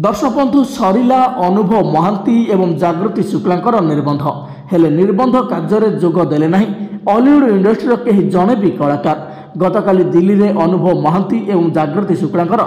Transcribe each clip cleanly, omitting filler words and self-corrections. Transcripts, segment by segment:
ଦର୍ଶକ ବନ୍ଧୁ, ସରିଲା ଅନୁଭବ ମହାନ୍ତି ଏବଂ ଜାଗୃତି ଶୁକ୍ଲାଙ୍କର ନିର୍ବନ୍ଧ। ହେଲେ ନିର୍ବନ୍ଧ କାର୍ଯ୍ୟରେ ଯୋଗ ଦେଲେ ନାହିଁ ଅଲିଉଡ୍ ଇଣ୍ଡଷ୍ଟ୍ରିର କେହି ଜଣେ ବି କଳାକାର। ଗତକାଲି ଦିଲ୍ଲୀରେ ଅନୁଭବ ମହାନ୍ତି ଏବଂ ଜାଗୃତି ଶୁକ୍ଲାଙ୍କର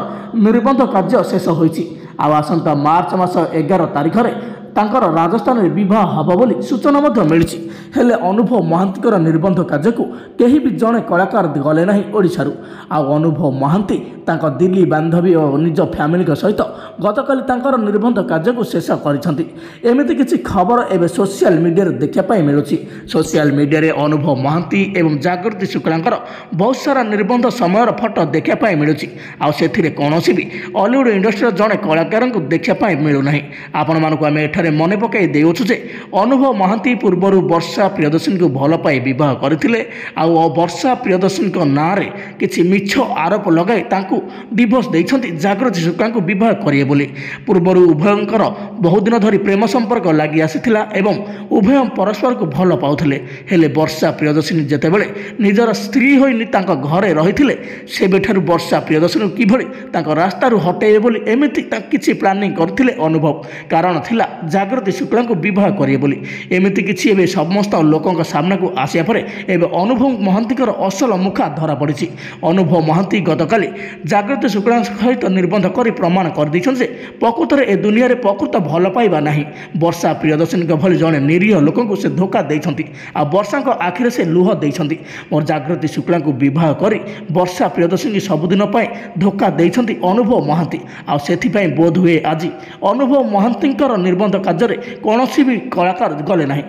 ନିର୍ବନ୍ଧ କାର୍ଯ୍ୟ ଶେଷ ହୋଇଛି। ଆଉ ଆସନ୍ତା ମାର୍ଚ୍ଚ ମାସ 11 ତାରିଖରେ ତାଙ୍କର ରାଜସ୍ଥାନରେ ବିବାହ ହେବ ବୋଲି ସୂଚନା ମଧ୍ୟ ମିଳିଛି। ହେଲେ ଅନୁଭବ ମହାନ୍ତିଙ୍କର ନିର୍ବନ୍ଧ କାର୍ଯ୍ୟକୁ କେହି ବି ଜଣେ କଳାକାର ଗଲେ ନାହିଁ ଓଡ଼ିଶାରୁ। ଆଉ ଅନୁଭବ ମହାନ୍ତି ତାଙ୍କ ଦିଲ୍ଲୀ ବାନ୍ଧବୀ ଓ ନିଜ ଫ୍ୟାମିଲିଙ୍କ ସହିତ ଗତକାଲି ତାଙ୍କର ନିର୍ବନ୍ଧ କାର୍ଯ୍ୟକୁ ଶେଷ କରିଛନ୍ତି। ଏମିତି କିଛି ଖବର ଏବେ ସୋସିଆଲ ମିଡ଼ିଆରେ ଦେଖିବା ପାଇଁ ମିଳୁଛି। ସୋସିଆଲ ମିଡ଼ିଆରେ ଅନୁଭବ ମହାନ୍ତି ଏବଂ ଜାଗୃତି ଶୁକ୍ଲାଙ୍କର ବହୁତ ସାରା ନିର୍ବନ୍ଧ ସମୟର ଫଟୋ ଦେଖିବା ପାଇଁ ମିଳୁଛି। ଆଉ ସେଥିରେ କୌଣସି ବି ଅଲିଉଡ଼ ଇଣ୍ଡଷ୍ଟ୍ରିର ଜଣେ କଳାକାରଙ୍କୁ ଦେଖିବା ପାଇଁ ମିଳୁନାହିଁ। ଆପଣମାନଙ୍କୁ ଆମେ ଏଠାରେ ମନେ ପକାଇ ଦେଉଛୁ ଯେ ଅନୁଭବ ମହାନ୍ତି ପୂର୍ବରୁ ବର୍ଷା ପ୍ରିୟଦର୍ଶିନୀଙ୍କୁ ଭଲ ପାଇ ବିବାହ କରିଥିଲେ। ଆଉ ବର୍ଷା ପ୍ରିୟଦର୍ଶିନୀଙ୍କ ନାଁରେ କିଛି ମିଛ ଆରୋପ ଲଗାଇ ତାଙ୍କୁ ଡିଭୋର୍ସ ଦେଇଛନ୍ତି ଜାଗୃତି ଶୁକ୍ଲାଙ୍କୁ ବିବାହ କରିବେ ବୋଲି। ପୂର୍ବରୁ ଉଭୟଙ୍କର ବହୁଦିନ ଧରି ପ୍ରେମ ସମ୍ପର୍କ ଲାଗି ଆସିଥିଲା ଏବଂ ଉଭୟ ପରସ୍ପରକୁ ଭଲ ପାଉଥିଲେ। ହେଲେ ବର୍ଷା ପ୍ରିୟଦର୍ଶିନୀ ଯେତେବେଳେ ନିଜର ସ୍ତ୍ରୀ ହୋଇ ତାଙ୍କ ଘରେ ରହିଥିଲେ, ସେବେଠାରୁ ବର୍ଷା ପ୍ରିୟଦର୍ଶିନୀକୁ କିଭଳି ତାଙ୍କ ରାସ୍ତାରୁ ହଟାଇବେ ବୋଲି ଏମିତି କିଛି ପ୍ଲାନିଂ କରିଥିଲେ ଅନୁଭବ। କାରଣ ଥିଲା ଜାଗୃତି ଶୁକ୍ଲାଙ୍କୁ ବିବାହ କରିବେ ବୋଲି। ଏମିତି କିଛି ଏବେ ସମସ୍ତ ଲୋକଙ୍କ ସାମ୍ନାକୁ ଆସିବା ପରେ ଏବେ ଅନୁଭବ ମହାନ୍ତିଙ୍କର ଅସଲ ମୁଖା ଧରାପଡ଼ିଛି। ଅନୁଭବ ମହାନ୍ତି ଗତକାଲି ଜାଗୃତି ଶୁକ୍ଲାଙ୍କ ସହିତ ନିର୍ବନ୍ଧ କରି ପ୍ରମାଣ କରିଦେଇଛନ୍ତି ଯେ ପ୍ରକୃତରେ ଏ ଦୁନିଆରେ ପ୍ରକୃତ ଭଲ ପାଇବା ନାହିଁ। ବର୍ଷା ପ୍ରିୟଦର୍ଶିନୀଙ୍କ ଭଳି ଜଣେ ନିରୀହ ଲୋକଙ୍କୁ ସେ ଧୋକା ଦେଇଛନ୍ତି, ଆଉ ବର୍ଷାଙ୍କ ଆଖିରେ ସେ ଲୁହ ଦେଇଛନ୍ତି। ମୋର ଜାଗୃତି ଶୁକ୍ଲାଙ୍କୁ ବିବାହ କରି ବର୍ଷା ପ୍ରିୟଦର୍ଶିନୀ ସବୁଦିନ ପାଇଁ ଧୋକା ଦେଇଛନ୍ତି ଅନୁଭବ ମହାନ୍ତି। ଆଉ ସେଥିପାଇଁ ବୋଧହୁଏ ଆଜି ଅନୁଭବ ମହାନ୍ତିଙ୍କର ନିର୍ବନ୍ଧ କାର୍ଯ୍ୟରେ କୌଣସି ବି କଳାକାର ଗଲେ ନାହିଁ।